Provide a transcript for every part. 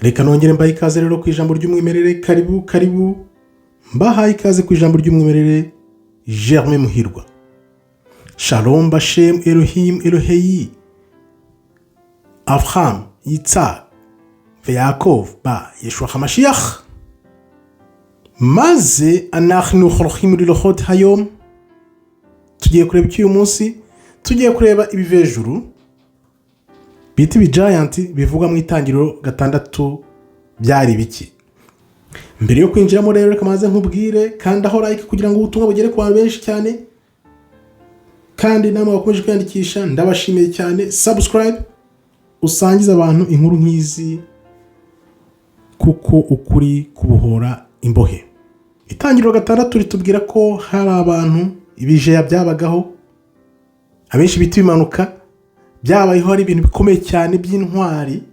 Reka nongere mbahe ikaze rero ku Ijambo ry'Umwimerere. Karibu, karibu, mbahaye ikaze ku Ijambo ry'Umwimerere. Germain Muhirwa. Shalom bashem Elohim Eloheyi Abraham, Yitzhak, Yaakov ba Yeshua HaMashiach. Maze anachnu chorochim lilochot hayom. Tugiye kureba iki uyu munsi? Tugiye kureba ibivejuru bita ibigiant bivugwa mu Itangiriro 6, byari biki? Mbere yo kwinjiramo rero, reka maze nkubwire: kandi aho like kugira ngo ubutumwa bugere ku bantu benshi cyane. Kandi namwe bakomeje kwiyandikisha, ndabashimiye cyane. Subscribe, usangize abantu inkuru nk'izi, kuko ukuri kubohora imbohe. Itangiriro 6 ritubwira ko hari abantu, ibijeya byabagaho, abenshi bita ibimanuka, byabayeho ari ibintu bikomeye cyane by'intwari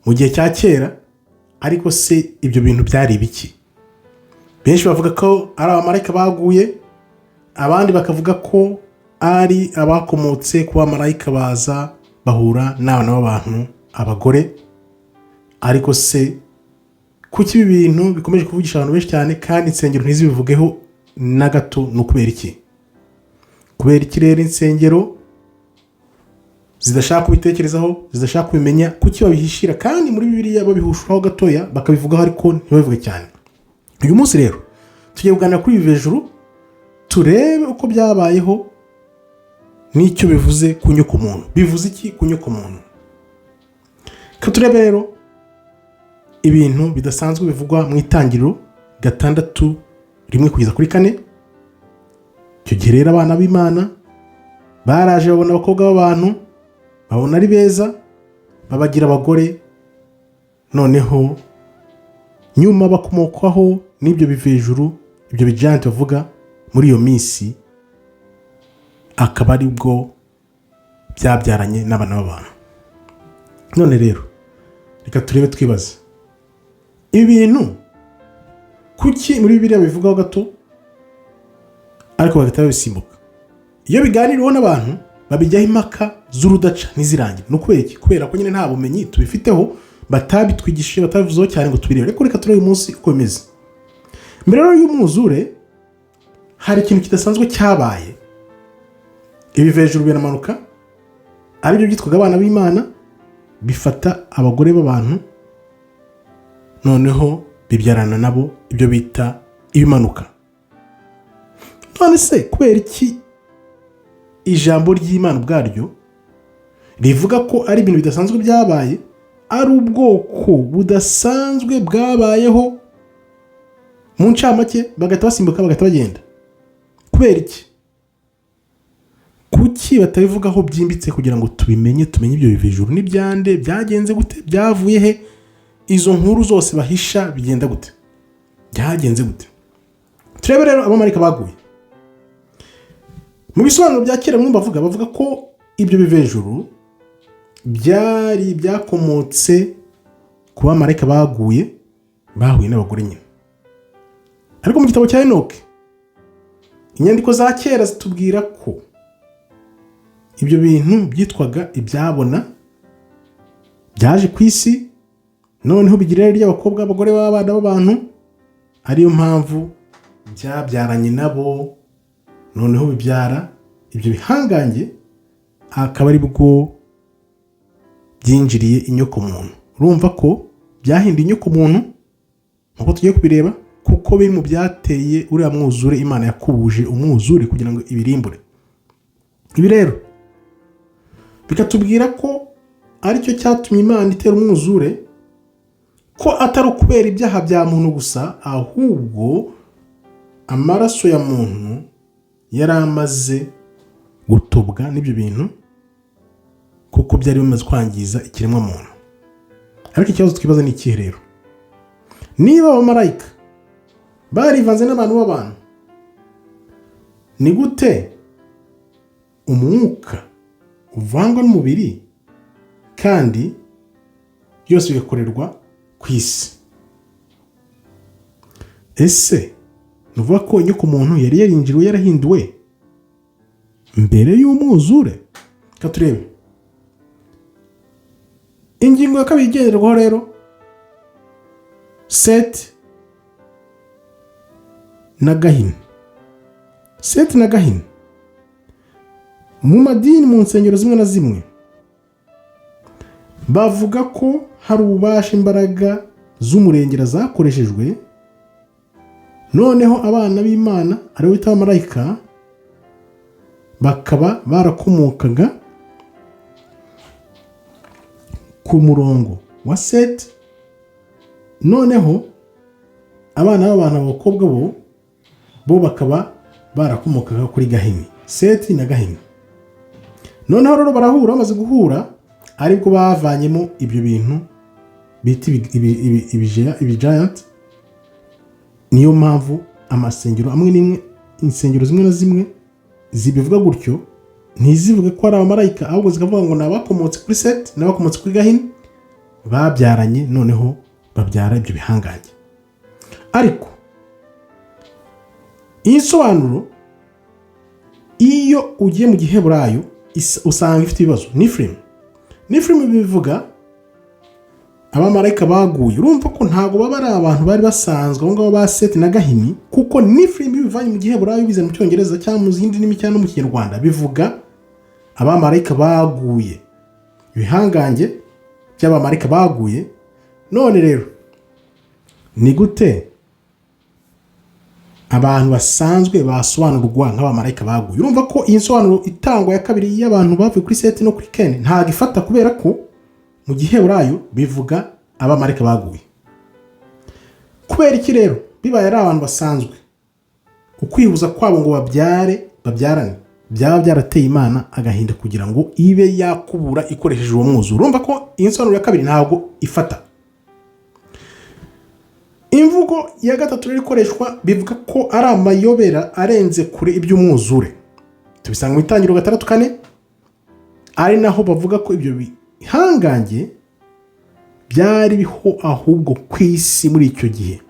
mu gihe cya kera. Ariko se ibyo bintu byari ibiki? Benshi bavuga ko ari abamarayika baguye, abandi bakavuga ko ari abakomotse ku bamarayika baza bahura n'abana b'abantu, abagore. Ariko se kuki ibi bintu bikomeje kuvugisha abantu benshi cyane kandi insengero ntizibivugeho na gato? Ni ukubera iki? Kubera iki rero insengero zidashaka kubitekerezaho, zidashaka kubimenya? Kuki babihishira kandi muri Bibiliya babihushuraho gatoya, bakabivugaho ariko ntibabivuge cyane? Uyu munsi rero tugiye kuganira kuri ibi hejuru, turebe uko byabayeho n'icyo bivuze ku nyokomuntu. Bivuze iki ku nyokomuntu? Reka turebe rero ibintu bidasanzwe bivugwa mu Itangiriro 6, 1 kugeza kuri 4. Icyo gihe rero abana b'Imana baraje, babona abakobwa b'abantu, babona ari beza, babagira abagore. Noneho nyuma bakomokwaho n'ibyo bivejuru, ibyo bigiant bavuga muri iyo minsi, akaba ari bwo byabyaranye n'abana b'abantu. None rero reka turebe, twibaze ibi bintu kuki muri Bibiliya bivugaho gato ariko bagahita babisimbuka? Iyo biganiriweho n'abantu, babijyaho impaka z'urudaca ntizirangire. Ni ukubera iki? Kubera ko nyine nta bumenyi tubifiteho, batabitwigishije, batabivuzeho cyane ngo tubirebe. Ariko reka turebe uyu munsi uko bimeze. Mbere rero y'umwuzure hari ikintu kidasanzwe cyabaye. Ibivejuru biramanuka, aribyo byitwaga abana b'Imana, bifata abagore b'abantu, noneho bibyarana nabo ibyo bita ibimanuka. None se kubera iki ijambo ry'Imana ubwaryo rivuga ko ari ibintu bidasanzwe byabaye, ari ubwoko budasanzwe bwabayeho, mu ncamake bagahita basimbuka, bagahita bagenda? Kubera iki? Kuki batabivugaho byimbitse kugira ngo tubimenye, tumenye ibyo bivejuru n'ibyande, byagenze gute, byavuye he, izo nkuru zose bahisha bigenda gute, byagenze gute? Turebe rero abamarayika baguye. Mu bisobanuro bya kera bamwe bavuga ko ibyo bivejuru byari byakomotse ku bamarayika baguye, bahuye n'abagore nyine. Ariko mu gitabo cya Enoke, inyandiko za kera zitubwira ko ibyo bintu byitwaga ibyabona byaje ku isi, noneho bigira irari ry'abakobwa, abagore b'abana b'abantu, ariyo mpamvu byabyaranye nabo, noneho bibyara ibyo bihangange, akaba ari bwo byinjiriye inyokomuntu. Urumva ko byahinduye inyokomuntu nk'uko tugiye kubireba, kuko biri mu byateye uriya mwuzure. Imana yakubuje umwuzure kugira ngo ibirimbure. Ibi rero bikatubwira ko aricyo cyatumye Imana itera umwuzure, ko atari ukubera ibyaha bya muntu gusa, ahubwo amaraso ya muntu yari amaze gutobwa n'ibyo bintu, kuko byari bimaze kwangiza ikiremwamuntu. Ariko ikibazo twibaza ni ikihe rero? Niba abamarayika barivanze n'abantu b'abantu, ni gute umwuka uvangwa n'umubiri kandi byose bigakorerwa ku isi? Ese ni ukuvuga ko inyoko muntu yari yarinjiriwe, yarahinduwe mbere y'umwuzure? Reka turebe ingingo ya kabiri igenderwaho rero. Seti na Gahini. Seti na Gahini, mu madini, mu nsengero zimwe na zimwe, bavuga ko hari ububasha, imbaraga z'umurengera zakoreshejwe, noneho abana b'Imana, aribo bita abamarayika, bakaba barakomokaga ku murongo wa Seti, noneho abana b'abantu, abakobwa bo bakaba barakomokaga kuri Gahini. Seti na Gahini noneho rero barahura. Bamaze guhura, aribwo bavanyemo ibyo bintu bita ibi giant. Niyo mpamvu amasengero amwe n'imwe, insengero zimwe na zimwe zibivuga gutyo, ntizivuge ko ari abamarayika, ahubwo zikavuga ngo ni abakomotse kuri Seti n'abakomotse kuri Gahini babyaranye, noneho babyara ibyo bihangange. Ariko iyi nsobanuro, iyo ugiye mu Giheburayo, usanga ifite ibibazo. Nifilimu, Nifilimu bivuga abamarayika baguye. Urumva ko ntabwo baba ari abantu bari basanzwe, abo ngabo ba Seti na Gahini, kuko Nifilimu iyo ubivanye mu Giheburayo bize mu Cyongereza cyangwa mu zindi ndimi cyangwa no mu Kinyarwanda, bivuga abamarayika baguye, ibihangange by'abamarayika baguye. None rero ni gute abantu basanzwe basobanurwa nk'abamarayika baguye? Urumva ko iyi nsobanuro itangwa ya kabiri y'abantu bavuye kuri Seti no kuri Keni ntabwo ifata, kubera ko mu Giheburayo bivuga abamarayika baguye. Kubera iki rero, bibaye ari abantu basanzwe, ukwihuza kwabo ngo babyare, babyarane, byaba byarateye Imana agahinda kugira ngo ibe yakubura ikoresheje uwo mwuzure? Urumva ko iyi nsobanuro ya kabiri ntabwo ifata. Imvugo ya gatatu rero ikoreshwa bivuga ko ari amayobera arenze kure iby'umwuzure. Tubisanga mu Itangiriro 6:4, ari naho bavuga ko ibyo bihangange byari biho ahubwo ku isi muri icyo gihe.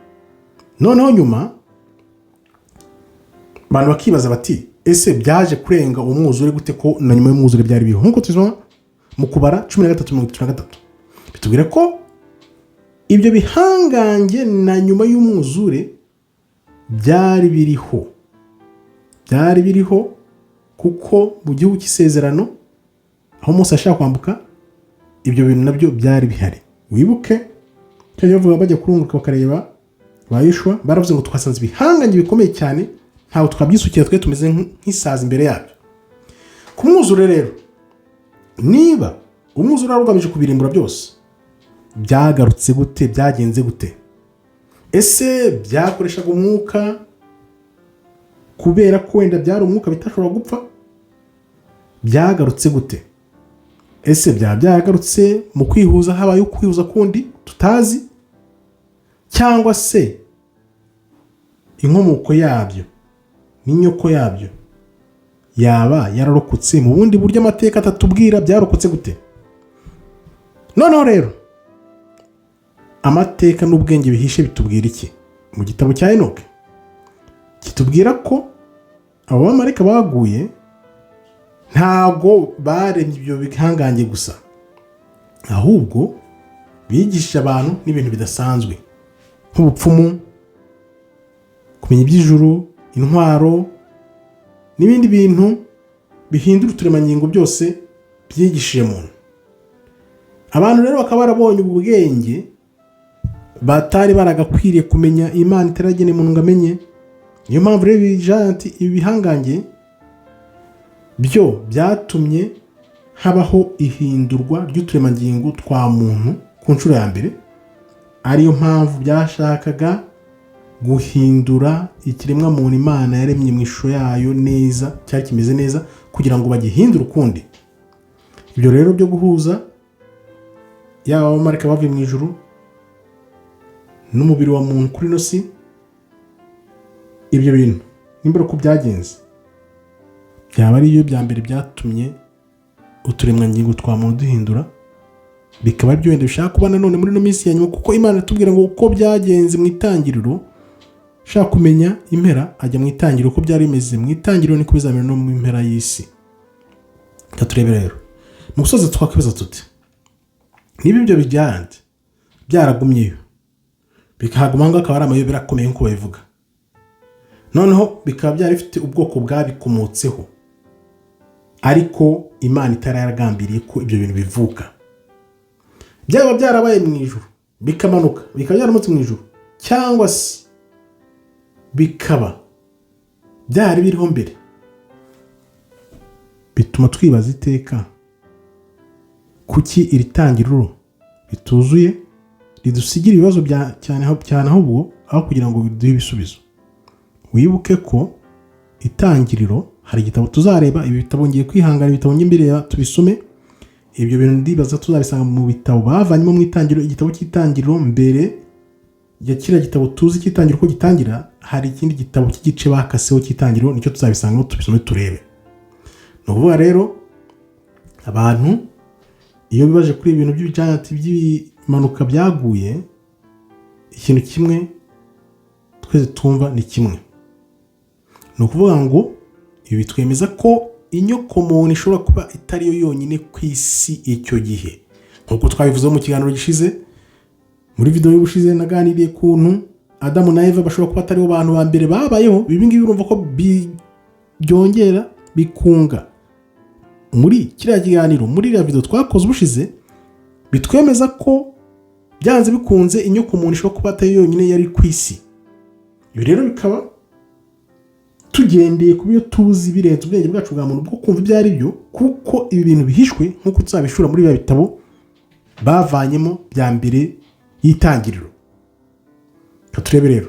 Noneho nyuma abantu bakibaza bati: "Ese byaje kurenga umwuzure gute, ko na nyuma y'umwuzure byari biriho?" Nk'uko tubibona mu Kubara 13:33, bitubwira ko ibyo bihangange na nyuma y'umwuzure byari biriho, byari biriho, kuko mu gihugu cy'isezerano, aho Mose ashaka kwambuka, ibyo bintu nabyo byari bihari. Wibuke cyangwa bavuga bajya kurunguruka bakareba ba Yoshua, baravuze ngo: "Twasanze ibihangange bikomeye cyane, ntabwo twabyisukira, twe tumeze nk'isazi imbere yabyo." Ku mwuzure rero, niba umwuzure wari ugamije kubirimbura byose, byagarutse gute? Byagenze gute? Ese byakoreshaga umwuka, kubera ko wenda byari umwuka bitashobora gupfa? Byagarutse gute? Ese byaba byaragarutse mu kwihuza, habaye ukwihuza kundi tutazi, cyangwa se inkomoko yabyo n'inyoko yabyo yaba yararokotse mu bundi buryo amateka atatubwira? Byarokotse gute? Noneho rero amateka n'ubwenge bihishe bitubwira iki? Mu gitabo cya Enoke kitubwira ko abo bamarayika baguye ntabwo baremye ibyo bihangange gusa, ahubwo bigishije abantu n'ibintu bidasanzwe nk'ubupfumu, kumenya iby'ijuru, intwaro n'ibindi bintu bihindura uturemangingo, byose byigishije muntu. Abantu rero bakaba barabonye ubwenge batari baragakwiriye kumenya, Imana itarageneye umuntu ngo amenye. Niyo mpamvu rero ibi giant, ibi bihangange byo byatumye habaho ihindurwa ry'uturemangingo twa muntu ku nshuro ya mbere, ariyo mpamvu byashakaga guhindura ikiremwamuntu Imana yaremye mu ishusho yayo neza, cyari kimeze neza, kugira ngo bagihindure ukundi. Ibyo rero byo guhuza yaba abamarayika bavuye mu ijuru n'umubiri wa muntu kuri ino si, ibyo bintu nimba uko byagenze, byaba ari byo bya mbere byatumye uturemwangingo twa muntu duhindura, bikaba byo wenda bishaka kuba nanone muri ino minsi ya nyuma, kuko Imana itubwira ngo uko byagenze mu itangiriro, ushaka kumenya impera ajya mu itangiriro. Uko byari bimeze mu itangiriro niko bizamera no mu mpera y'isi. Reka turebe rero mu gusoza, twakwibaza tuti: niba ibyo bi giant byaragumyeyo, Bikahaguma aho ngaho, akaba ari amayobera akomeye nk'uko babivuga. Noneho bikaba byari bifite ubwoko bwabikomotseho, ariko Imana itari yaragambiriye ko ibyo bintu bivuka. Byaba byarabaye mu ijuru bikamanuka, bikaba byaramutse mu ijuru, cyangwa se bikaba byari biriho mbere, bituma twibaza iteka kuki iri tangiriro rituzuye, ridusigira ibibazo cyane cyane, ahubwo aho kugira ngo biduhe ibisubizo. Wibuke ko Itangiriro hari igitabo tuzareba. Ibi bitabo ngiye kwihangana, ibitabo njye mbireba tubisome. Ibyo bintu ndibaza tuzabisanga mu bitabo bavanyemo mu Itangiriro. Igitabo cy'Itangiriro, mbere ya kiriya gitabo tuzi cy'Itangiriro uko gitangira, hari ikindi gitabo cy'igice bakaseho cy'Itangiriro, nicyo tuzabisangamo, tubisome turebe. Ni ukuvuga rero, abantu iyo bibaje kuri ibi bintu by'ibijanti, by'ibimanuka byaguye, ikintu kimwe twese twumva ni kimwe. Ni ukuvuga ngo ibi bitwemeza ko inyokomuntu ishobora kuba itari yo yonyine ku isi icyo gihe, nk'uko twabivuzeho mu kiganiro gishize. Muri video y'ubushize naganiriye kuntu Adamu na Eva bashobora kuba ataribo bantu ba mbere babayeho. Ibi ngibi urumva ko byongera bikunga muri kiriya kiganiro, muri iriya video twakoze ubushize, bitwemeza ko byanze bikunze inyokomuntu ishobora kuba atari yonyine yari ku isi. Ibi rero bikaba tugendeye ku byo tuzi, birenze ubwenge bwacu bwa muntu bwo kumva ibyo ari byo, kuko ibi bintu bihishwe nk'uko tuzabishura muri biriya bitabo bavanyemo bya mbere y'Itangiriro. Reka turebe rero,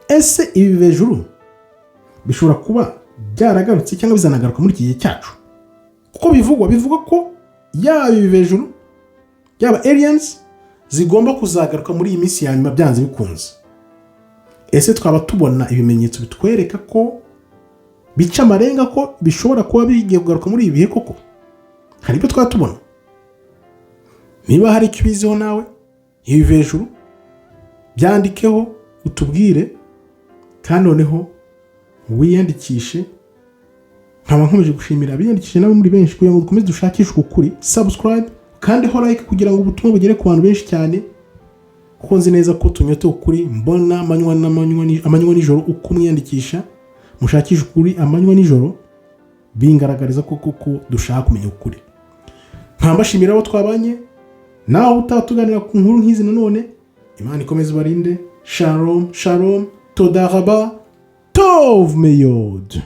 ese ibi bivejuru bishobora kuba byaragarutse cyangwa bizanagaruka muri iki gihe cyacu? Kuko bivugwa ko yaba ibi bivejuru, yaba aliens, zigomba kuzagaruka muri iyi minsi ya nyuma byanze bikunze. Ese twaba tubona ibimenyetso bitwereka ko bica amarenga ko bishobora kuba bigiye kugaruka muri ibi bihe koko? Hari ibyo twaba tubona? Niba hari icyo ubiziho nawe, ibi hejuru byandikeho utubwire, kandi noneho wiyandikishe. Nkaba nkomeje gushimira abiyandikishije nabo muri benshi, kugira ngo dukomeze dushakishe ukuri. Subscribe kandi ho like, kugira ngo ubutumwa bugere ku bantu benshi cyane, kuko nzi neza ko tunyotewe ukuri. Mbona amanywa n'amanywa, amanywa nijoro, uko mwiyandikisha mushakisha ukuri amanywa nijoro, bingaragariza ko koko dushaka kumenya ukuri. Nkaba mbashimira abo twabanye nawe utatuganira ku nkuru nk'izi nanone. Imana ikomeze ibarinde. Shalom shalom, toda raba, tov meyod.